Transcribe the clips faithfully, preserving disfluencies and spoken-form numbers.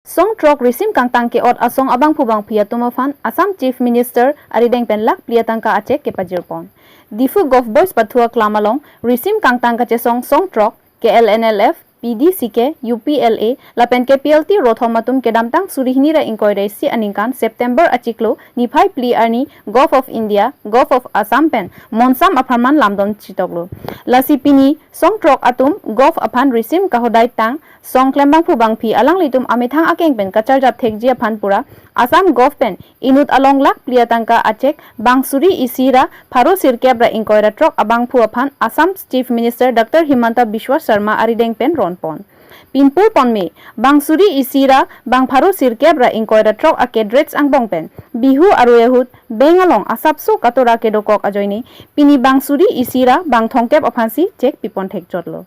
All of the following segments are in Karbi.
Song throk risim kangtang ke-ot asong abangphu bangphi atum aphan Assam Chief Minister arideng pen lakh phli atangka a cheque kepajirpon. Diphu Govt Boys pathu aklam along risim kangtang kachesong song throk K L N L F, P D C K, U P L A lapen K P L T rothom atum kedamtang suri hini ra ingkoi ra isi aningkan September achiklo niphai phli arni Govt of India, Govt of Assam pen monsam apharman lamdon chitoklo. Lasi pini song throk atum Govt aphan risim kahodai tang song klembangphu bangphi alanglitum amethang akeng pen kacharjap thekji aphan pura Assam Govt pen inut along lakh phli atangka a cheque bang suri isi ra pharo sirkep ra ingkoi ra throk abangphu aphan Assam Chief Minister Doctor Himanta Biswa Sarma arideng pen ronpon. Pinpur ponme, bang suri isi ra bang pharo sirkep ra ingkoi ra throk akedrets angbong pen Bihu aroi ahut bank along asapso katora kedokok ajoine pini bang suri isi ra bang thomkep aphansi cheque pipon thekchotlo.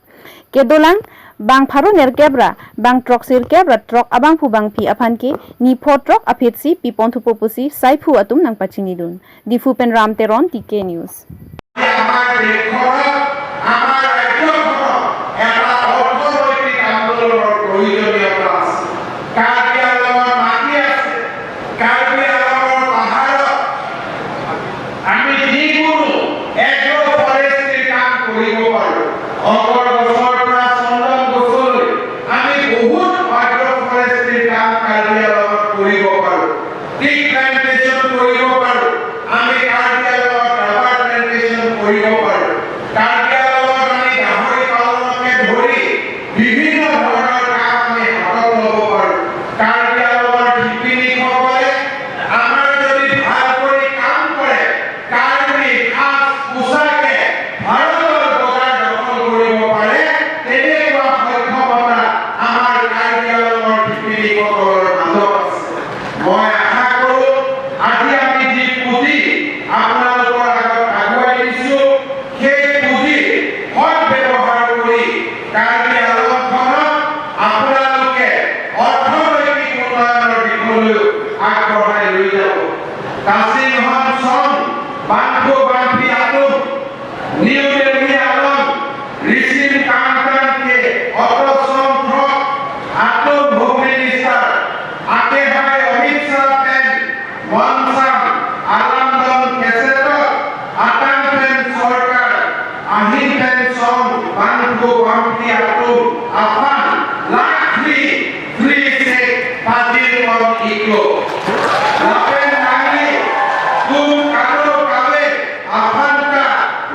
Kedolang bang pharo nerkep ra bang throk sirkep ra throk abangphu bangphi aphan ke nipho throk aphitsi pipon thupo pusi saiphu atum nangpachinidun. Diphu pen Ram Teron, T K News. আমাৰ দেশখনত, আমাৰ ৰাজ্যখনত এটা অৰ্থনৈতিক আন্দোলনৰ প্ৰয়োজনীয়তা আছে। কাৰ্বি আংলঙৰ মাটি আছে, কাৰ্বি আংলঙৰ পাহাৰত আমি যিকোনো এগ্ৰ' ফৰেষ্ট্ৰি কাম কৰিব পাৰোঁ। অগৰ গছৰ পৰা চন্দন গছলৈ আমি বহুত এগ্ৰ' ফৰেষ্ট্ৰি কাম কাৰ্বি আংলঙত কৰিব পাৰোঁ। টি প্লেণ্টেশ্যন কৰিব পাৰোঁ। আমি কাৰ্বি আংলঙত ৰাবাৰ প্লেণ্টেশ্যন কৰিব পাৰোঁ। কাৰ্বি আংলঙত আমি গাহৰি পালনকে ধৰি বিভিন্ন ধৰণৰ কাম আমি হাতত ল'ব পাৰোঁ। কাৰ্বি আংলঙৰ শিপিনীসকলে আমাৰ যদি ভালকৈ কাম কৰে, কাৰ্বি সাজ পোছাকে ভাৰতৰ বজাৰ দখল কৰিব পাৰে, তেনেকুৱা সক্ষমতা আমাৰ কাৰ্বি আংলঙৰ শিপিনীসকলৰ মাজত আছে। মই আশা কৰোঁ, আজি আমি যি পুঁজি আপোনালোকৰ আগত আগুৱাই দিছোঁ, সেই পুঁজি সৎ ব্যৱহাৰ কৰি কাৰ্বি আংলংখনক আপোনালোকে অৰ্থনৈতিক উন্নয়নৰ দিশলৈ আগবঢ়াই লৈ যাব। কাচিংহন চং বাংফু বাংফি আটুম, নিউ দিল্লী আলম, রিসিম কাংকাং কে অত সংখ্যক আটুম হোম মিনিস্টার, আকে হাই Amit Shah pen monsam alamdon kesetok atang pen sorkar, ahin pen song bangko bangpi atum aphan lakh phli, phli se pajirpon iklo. Lapen nangli tum kado kave aphan ta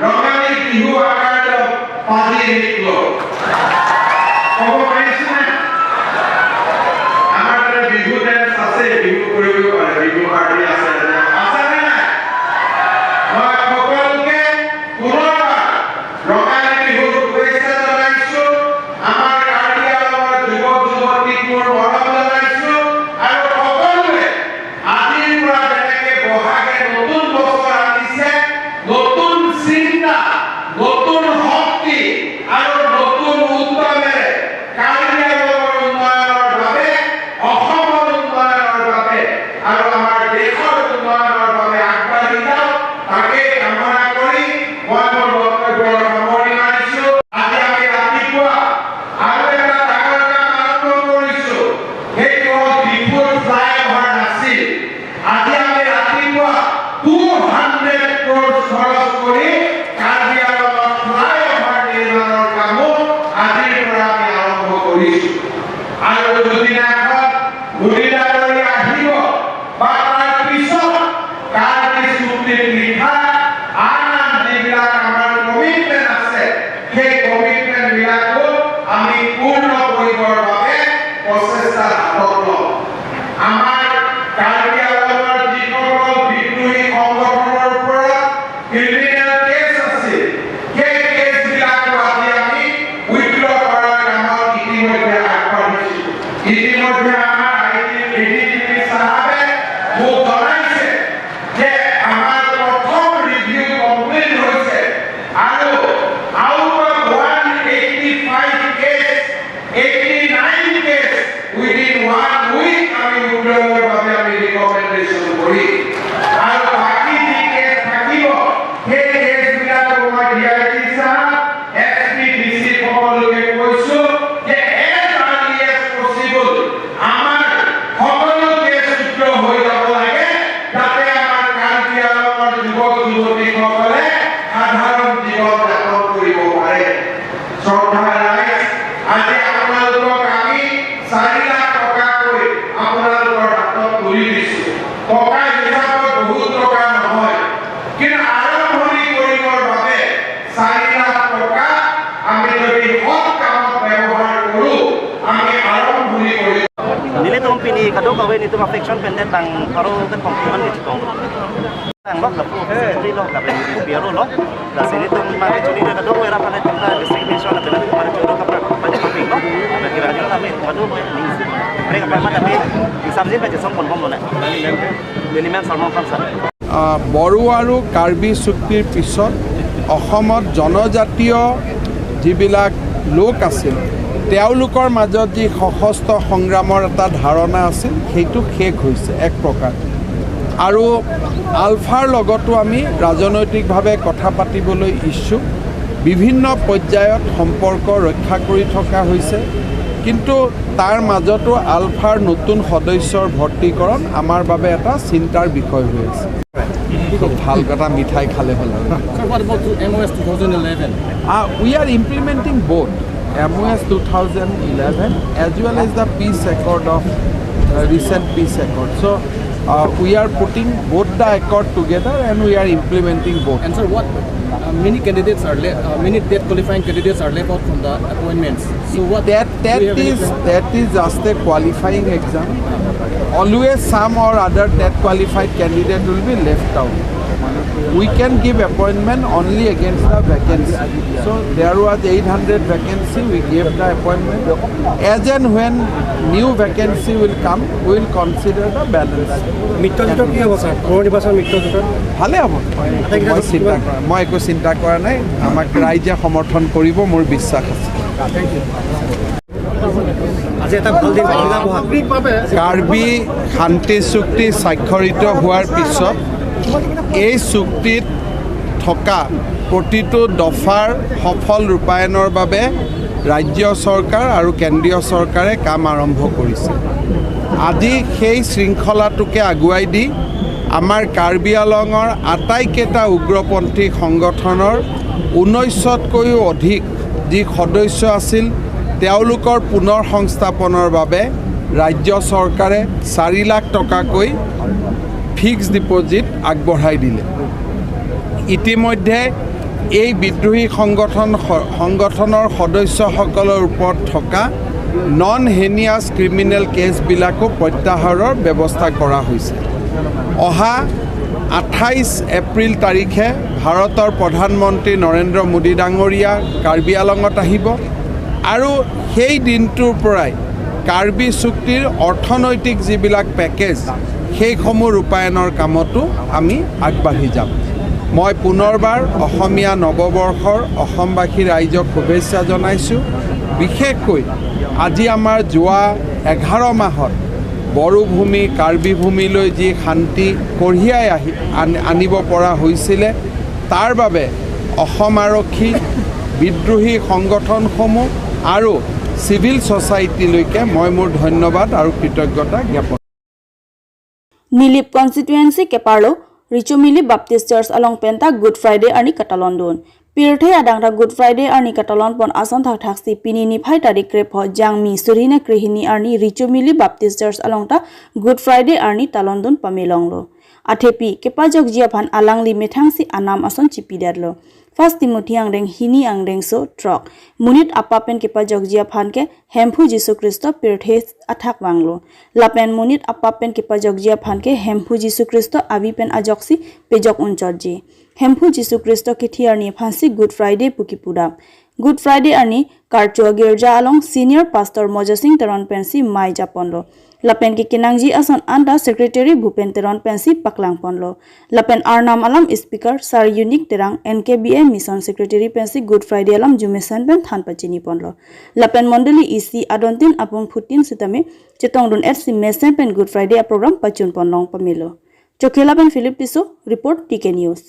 Rongali Bihu akardom pajir iklo. Kobo paisina? Amar tara Bihu dance ase, Bihu korib pare, Bihu party ase, ase ne nai? Moi hokloke punorbar Rongali Bihur শুভেচ্ছা জনাইছো। আমাৰ কাৰ্বি আংলঙৰ যুৱক যুৱতীক মোৰ মৰম জনাইছো আৰু সকলোৱে আজিৰ পৰা যেনেকে বহাগে নতুন বছৰ আনিছে, নতুন চিন্তা, নতুন শক্তি আৰু নতুন উদ্যমেৰে কাৰ্বি আংলঙৰ উন্নয়নৰ বাবে, অসমৰ উন্নয়নৰ বাবে আৰু আমাৰ দেশৰ উন্নয়নৰ বাবে আগবাঢ়ি যাওক, তাকে কামনা কৰি মই মোৰ বক্তব্য সামৰণি মাৰিছো। আজি আমি ৰাতিপুৱা আৰু এটা ডাঙৰ কাম আৰম্ভ কৰিছো, সেইটো হ'ল ডিফুৰ ফ্লাইঅভাৰ নাছিল। আজি আমি ৰাতিপুৱা টু হাণ্ড্ৰেড ক্ৰ'ৰ্ছ খৰচ কৰি কাৰ্বি আংলঙত ফ্লাইঅভাৰ নিৰ্মাণৰ কামো আজিৰ পৰা আমি আৰম্ভ কৰিছো। আৰু দুদিনাখন মুদিদাৰলৈ আহিব বা তাৰ পিছত কাৰ্বি চুক্তিত লিখা আন আন যিবিলাক আমাৰ কমিটমেণ্ট আছে, সেই কমিটমেণ্ট বিলাকো আমি পূৰ্ণ কৰিবৰ বাবে প্ৰচেষ্টা হাতত লওঁ। আমাৰ কাৰ্বি আংলঙৰ যিসকল বিদ্ৰোহী সংগঠনৰ ওপৰত ক্ৰিমিনেল কেছ আছিল, সেই কেছবিলাকো আজি আমি উইথড্ৰ কৰাৰ কামত ইতিমধ্যে আগবাঢ়িছো। ইতিমধ্যে আমাৰ I T, A D G P চাহাবে মোক জনাইছে যে আমাৰ প্ৰথম ৰিভিউ কমপ্লিট হৈছে আৰু out of one eighty five cases, eighty nine cases within one week আমি উইথড্ৰলৰ বাবে আমি ৰিকমেণ্ডেশ্যন কৰিম। আৰু বাকী যি কেছ থাকিব, সেই কেছবিলাকো মই D I G Sahib, S P, D C সকলোকে কৈছো যে এজ আৰ্লি এজ পচিবল আমাৰ Tum pini kadokave nelitum faction pendet bang pharo ke kongkiman ke chikong. Tang lo, lapu secretary lo, lapen P R O lo. Lasi nelitum mari chuni na kadokave ra pale tum ta district nation lapen mari choro kapra pada kaping lo. Lapen kira-kira kami kadokave ni. Mereka apa mana tapi isam sih baca sompon pom lo na. Minimal salmon kamsa. আহ, বড়ো আৰু কাৰ্বি চুক্তিৰ পিছত অসমত জনজাতীয় যিবিলাক লোক আছিল, তেওঁলোকৰ মাজত যি সশস্ত্ৰ সংগ্ৰামৰ এটা ধাৰণা আছিল, সেইটো শেষ হৈছে এক প্ৰকাৰ। আৰু আলফাৰ লগতো আমি ৰাজনৈতিকভাৱে কথা পাতিবলৈ ইচ্ছুক। বিভিন্ন পৰ্যায়ত সম্পৰ্ক ৰক্ষা কৰি থকা হৈছে, কিন্তু তাৰ মাজতো আলফাৰ নতুন সদস্যৰ ভৰ্তিকৰণ আমাৰ বাবে এটা চিন্তাৰ বিষয় হৈ আছে। খুব ভাল কথা, মিঠাই খালে হ'ল আৰু। Sir, what about the M O S two thousand eleven? Uh, we are implementing both M O S two thousand eleven as well as the peace accord of, uh, recent peace accord. So, uh, we are putting both the accord together and we are implementing both. And sir, what, uh, many candidates are left, uh, many TET qualifying candidates are left out from the appointments. So what TET, do you TET have any is, plan? TET is just a qualifying exam. Always some or other TET qualified candidate will be left out. We can give appointment only against the vacancy. So there was eight hundred vacancy, we gave the appointment. As and when new vacancy will come, we will consider the balance. মিত্ৰজোঁটৰ কি হ'ব ছাৰ? পুনৰ নিৰ্বাচন মিত্ৰজোঁটৰ? ভালে হ'ব। আটাইকেইটা মই দল চিন্তা কিমান? কৰা, মই একো চিন্তা কৰা নাই। আমাক ৰাইজে সমৰ্থন কৰিব, মোৰ বিশ্বাস আছে। আজি এটা ভাল দিন, কঙলা বহাগ। কাৰ্বি শান্তি চুক্তি স্বাক্ষৰিত হোৱাৰ পিছত এই চুক্তিত থকা প্ৰতিটো দফাৰ সফল ৰূপায়ণৰ বাবে ৰাজ্য চৰকাৰ আৰু কেন্দ্ৰীয় চৰকাৰে কাম আৰম্ভ কৰিছে। আজি সেই শৃংখলাটোকে আগুৱাই দি আমাৰ কাৰ্বি আংলঙৰ আটাইকেইটা উগ্ৰপন্থী সংগঠনৰ ঊনৈশতকৈও অধিক যি সদস্য আছিল, তেওঁলোকৰ পুনৰ সংস্থাপনৰ বাবে ৰাজ্য চৰকাৰে চাৰি লাখ টকাকৈ ফিক্সড ডিপজিট আগবঢ়াই দিলে। ইতিমধ্যে এই বিদ্ৰোহী সংগঠন স-, সংগঠনৰ সদস্যসকলৰ ওপৰত থকা নন হেনিয়াছ ক্ৰিমিনেল কেছবিলাকো প্ৰত্যাহাৰৰ ব্যৱস্থা কৰা হৈছে। অহা আঠাইছ এপ্ৰিল তাৰিখে ভাৰতৰ প্ৰধানমন্ত্ৰী নৰেন্দ্ৰ মোদী ডাঙৰীয়া কাৰ্বি আংলঙত আহিব আৰু সেই দিনটোৰ পৰাই কাৰ্বি চুক্তিৰ অৰ্থনৈতিক যিবিলাক পেকেজ, সেইসমূহ ৰূপায়ণৰ কামতো আমি আগবাঢ়ি যাম। মই পুনৰবাৰ অসমীয়া নৱবৰ্ষৰ অসমবাসী ৰাইজক শুভেচ্ছা জনাইছোঁ। বিশেষকৈ আজি আমাৰ যোৱা এঘাৰ মাহত বড়ো ভূমি, কাৰ্বি ভূমিলৈ যি শান্তি কঢ়িয়াই আহি, আন-, আনিব পৰা হৈছিলে, তাৰ বাবে অসম আৰক্ষী, বিদ্ৰোহী সংগঠনসমূহ আৰু চিভিল ছ'চাইটিলৈকে মই মোৰ ধন্যবাদ আৰু কৃতজ্ঞতা জ্ঞাপন। Nilip constituency keparlo Richomili Baptist Church along penta Good Friday arni katalondun. Pirthe adang ta Good Friday arni katalonpon ason thakthaksi pini niphai tarik krepho Jangmi suri na krehini arni Richomili Baptist Church along ta Good Friday arni talondun pamelonglo. Athepi kepajokji aphan alangli methangsi anam ason chipidetlo. First Timothy angdeng hini angdengso throk. Monit apap pen kepajokji aphan ke Hemphu Jisu Khristo pirthe athak vanglo. Lapen monit apap pen kepajokji aphan ke Hemphu Jisu Khristo avi pen ajoksi pejok unchotji. Hemphu Jisu Khristo kithi arni aphansi Good Friday pu kipudam. Good Friday arni Karcho Girja along Senior Pastor Mojasing Teron pensi mai japonlo. Lapen kekenangji ason anta Secretary Bhupen Teron pensi paklangponlo. Lapen Arnam alam Speaker Sar Unique Terang N K B A Mission Secretary pensi Good Friday alam jumesen pen than pachiniponlo. Lapen Mondoli E C Adontin Apung Phutin sitame chetongdun-etsi mesen pen Good Friday aprogram pachunponlong pamelo. Chokhela pen Philip Tisso, report T K News.